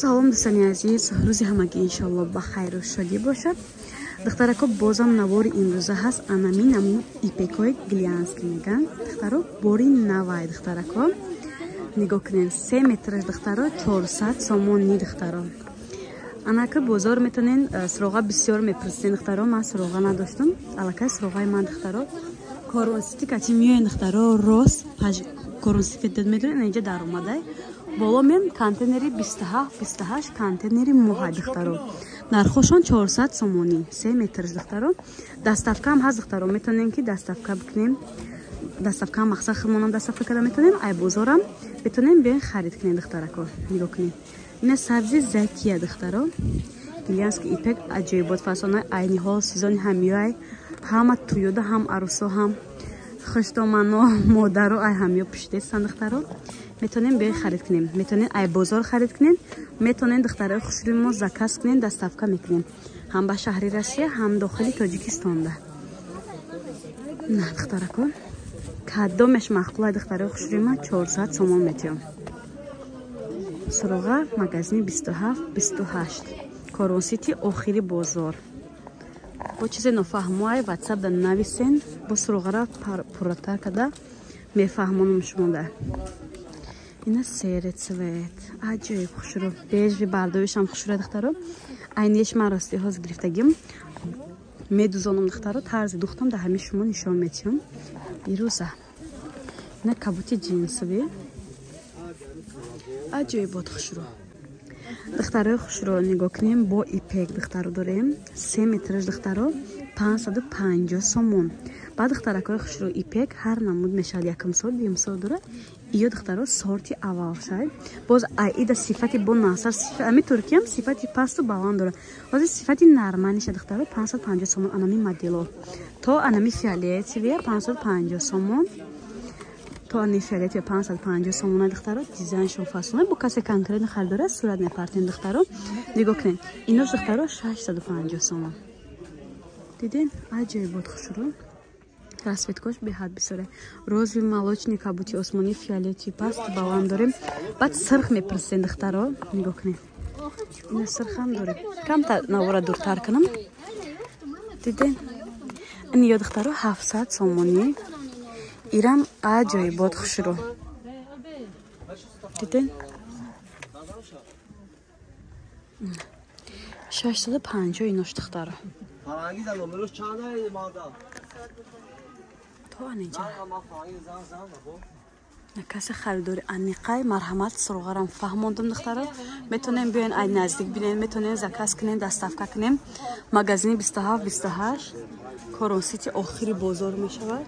Салом, дӯстони азиз, рӯзи ҳамагӣ иншоалло ба хайру шодӣ бошад. Духтарако, бозам навори имрӯза ҳаст. Анами намуд ипекҳои глянский меган. Духтаро, бори навай, духтарако. Нигоҳ кунед, 3 метраш, духтаро, 400 сомонӣ, духтаро. Анака бозор метонен, суроға бисёр мепурсиден, духтаро, ман суроға надоштам. Аллакай суроғаи ман, духтаро, Корон Сити кати миёен, духтаро, рост Корон Сити медонед, инҷа даромадай. Боло мен контейнери 27, 28 контейнери моҳай, духтаро. Нархошон 400 сомонӣ, 3 метраш, духтаро. Доставкаам ҳаст, духтаро, метонем ки доставка бикунем. Доставкаам мақсад худмонам доставка карда метонем, ай бозорам метонем биёен харид кунем, духтарако. Нигоҳ кунем. Ина сабзи закия, духтаро. Глянский ипек аҷоибот фасона, айни ҳол сезони ҳамиёай, ҳама туёда, ҳам арӯсо, ҳам хуштомано, модаро ай ҳамиё пӯшидестан, духтаро. Метонем биёен харид кунем. Метонем ай бозор харид кунем, метонем, духтарои хушрӯи мо, заказ кунем, доставка мекунем. Ҳам ба шаҳри Россия, ҳам дохили Тоҷикистонда. На, духтарако, кадомеш маъқулай, духтарои хушрӯи ма, 400 сомон метиём. Суроға магазини 27, 28. Корон Сити охири бозор. Бо чизе нофаҳмоай, ватсап да нависен, бо суроғара пурратар карда мефаҳмонам шумода. Ина серый цвет. Аҷоиб хушрӯ. Бежевый бардовишам хушрӯ, духтаро. Айнеш ман рости ҳоз гирифтагим. Медузонам, духтаро, тарзи духтам да ҳами шумо нишон метиҳам. Бирӯза. Ина кабути джинсовый. Аҷоибот хушрӯ. Духтарои хушрӯ, нигоҳ кунем, бо ипек, духтаро, дорем. 3 метраш, духтаро, 550 сомон. Баъд, духтаракҳои хушрӯ, ипек ҳар намуд мешавад, якум сорт, дуюм сорт дорад. Иё, духтаро, сорти аввал шай. Боз аида сифати бо насар, ами туркиям сифати пасту баланд дорад. Ҳозир сифати нормальныйша, духтаро, 550 сомон анами модело. То анами фиолетовые 550 сомон. То ани фиолетовые 550 сомона, духтаро, дизайншон фасона. Бо касе конкретно харидора, сурат мепартем, духтаро. Нигоҳ кунед. Инош, духтаро, 650 сомон. Диден? Аҷоибот хушрӯ. Расцветкош беҳад бисёре. Розовый, молочный, кабути осмонӣ, фиолетовый паст баланд дорем. Баъд сирх мепурсен, духтаро. Нигоҳ кунед. Ина сирхам дорем. Камта навора дуртар кунам. Диден? Ин ё, духтаро, 700 сомонӣ. Ирам аҷоибот хушрӯ. Диден? 650 инош, духтаро. То анинҷа. Касе харидори аниқай, марҳамат, суроғарам фаҳмондум, духтаро. Метонем биёен ай наздик бинен, метонем заказ кунем, доставка кунем. Магазини 27, 28, Корон Сити охири бозор мешавад.